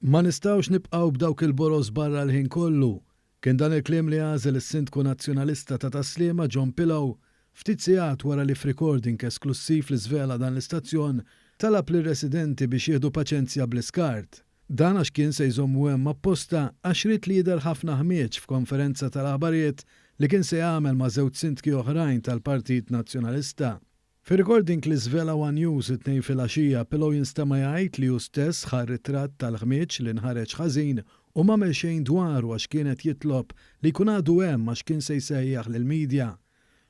Ma nistgħux nibqgħu b'dawk il-boroż barra l-ħin kollu. Kien dan il-kliem li għażel is-Sindku Nazzjonalista ta' Tas-Sliema John Pillow ftit sigħat wara li f'recording esklussiv li żvela dan l-istazzjon talab lir-residenti biex jieħdu paċenzja bl-iskart. Dan għax kien se jżommu hemm apposta għax ried li jidher ħafna ħmieġ f'konferenza tal-aħbarijiet li kien se jagħmel ma' żewġ sindki oħrajn tal-Partit Nazzjonalista. Fir-recording li żvela one News it-Tnejn filgħaxija, Pillow jinstema' jgħid li hu stess ħa ritratt tal-ħmieġ li nħareġ ħażin u m'għamel xejn dwaru għax kien qed jitlob li jkun għadu hemm għax kien se jsejjaħ lill-media.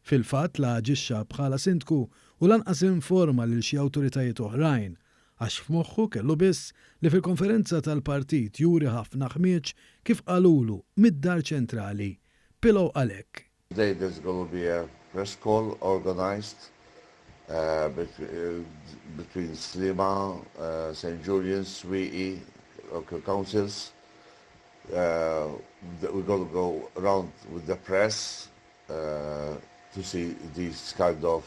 Fil-fatt la aġixxa bħala sindku u lanqas informa lil xi awtoritajiet oħrajn għax f'moħħu kellu biss li fil-konferenza tal-partit juri ħafna ħmieġ kif qalulu mid-Dar Ċentrali. Pillow qal hekk. Today there's gonna be a press call organised between Sliema, St Julian's, Swieqi local councils. We're gonna go round with the press to see these kind of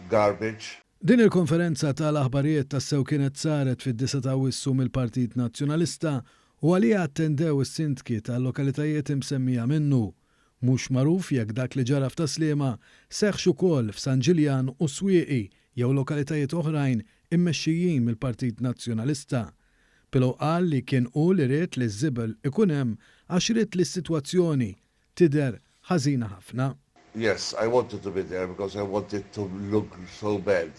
garbage. Din il-konferenza ta' l-aħbarijiet tassew kienet saret fid-disgħa ta' Awwissu mill-Partit Nazzjonalista u għaliha attendew is-sindki tal-lokalitajiet imsemmija minnu. Mhux magħruf jekk dak li ġara f'Tas-Sliema seħħx ukoll f'San Ġiljan u Swieqi jew lokalitajiet oħrajn immexxijin mill-Partit Nazzjonalista. Pillow qal li kien hu li ried li ż-żibel ikun hemm għax ried li s-sitwazzjoni tidher ħażina ħafna. Yes, I wanted to be there because I wanted to look so bad.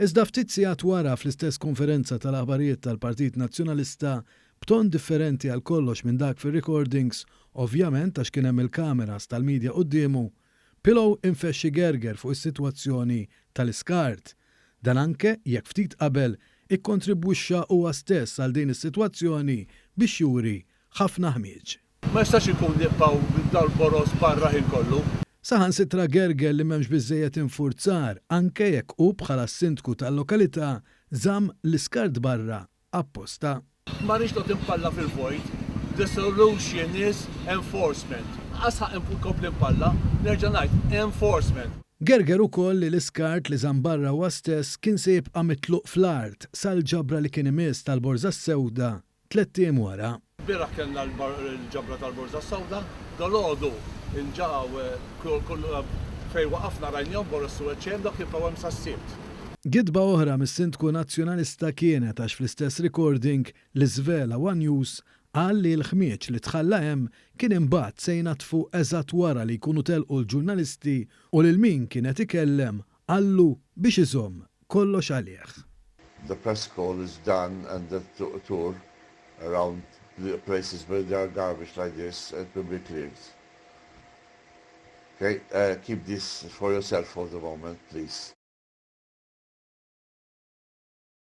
Iżda ftit sigħat wara fl-istess konferenza tal-aħbarijiet tal-Partit Nazzjonalista, b'ton differenti għal kollox minn dak fir-recordings, ovvjament għax kien hemm il-kameras tal-media quddiemu, Pillow infexx igerger fuq is-sitwazzjoni tal-iskart. Dan anke jekk ftit qabel ikkontribwixxa huwa stess għal din is-sitwazzjoni biex juri ħafna ħmieġ. Ma jistax ikun nibqgħu b'dawn il-boroż barra ħin kollu. Saħansitra gerger li m'hemmx biżżejjed infurzar anke jekk hu bħala s-sindku tal-lokalità żamm l-iskart barra apposta. Ma rridx noqgħod impalla fil-vojt. The solution is enforcement. Lanqas ħa nkompli npalla, nerġa' ngħid, enforcement. Gerger ukoll li l-iskart li żamm barra huwa stess kien se jibqa' mitluq fl-art sal-ġabra li kien imiss tal-Borża s-Sewda tlett ijiem wara. Lbieraħ kellna l-ġabra tal-Borża s-Sewda, dalgħodu nġaw kull fejn waqafna rajnihom boroż suwed xejn dawk jibqgħu hemm sas-Sibt. Gidba oħra mis-Sindku Nazzjonalista kienet għax fl-istess recording li żvela one News qal li l-ħmieġ li tħalla hemm kien imbagħad se jnaddfu eżatt wara li jkunu telqu l-ġurnalisti u lil min kien qed ikellem qallu biex iżomm kollox għalih. The press call is done and the tour around the places where there are garbage like this it will be cleared. Okay, keep this for yourself for the moment please.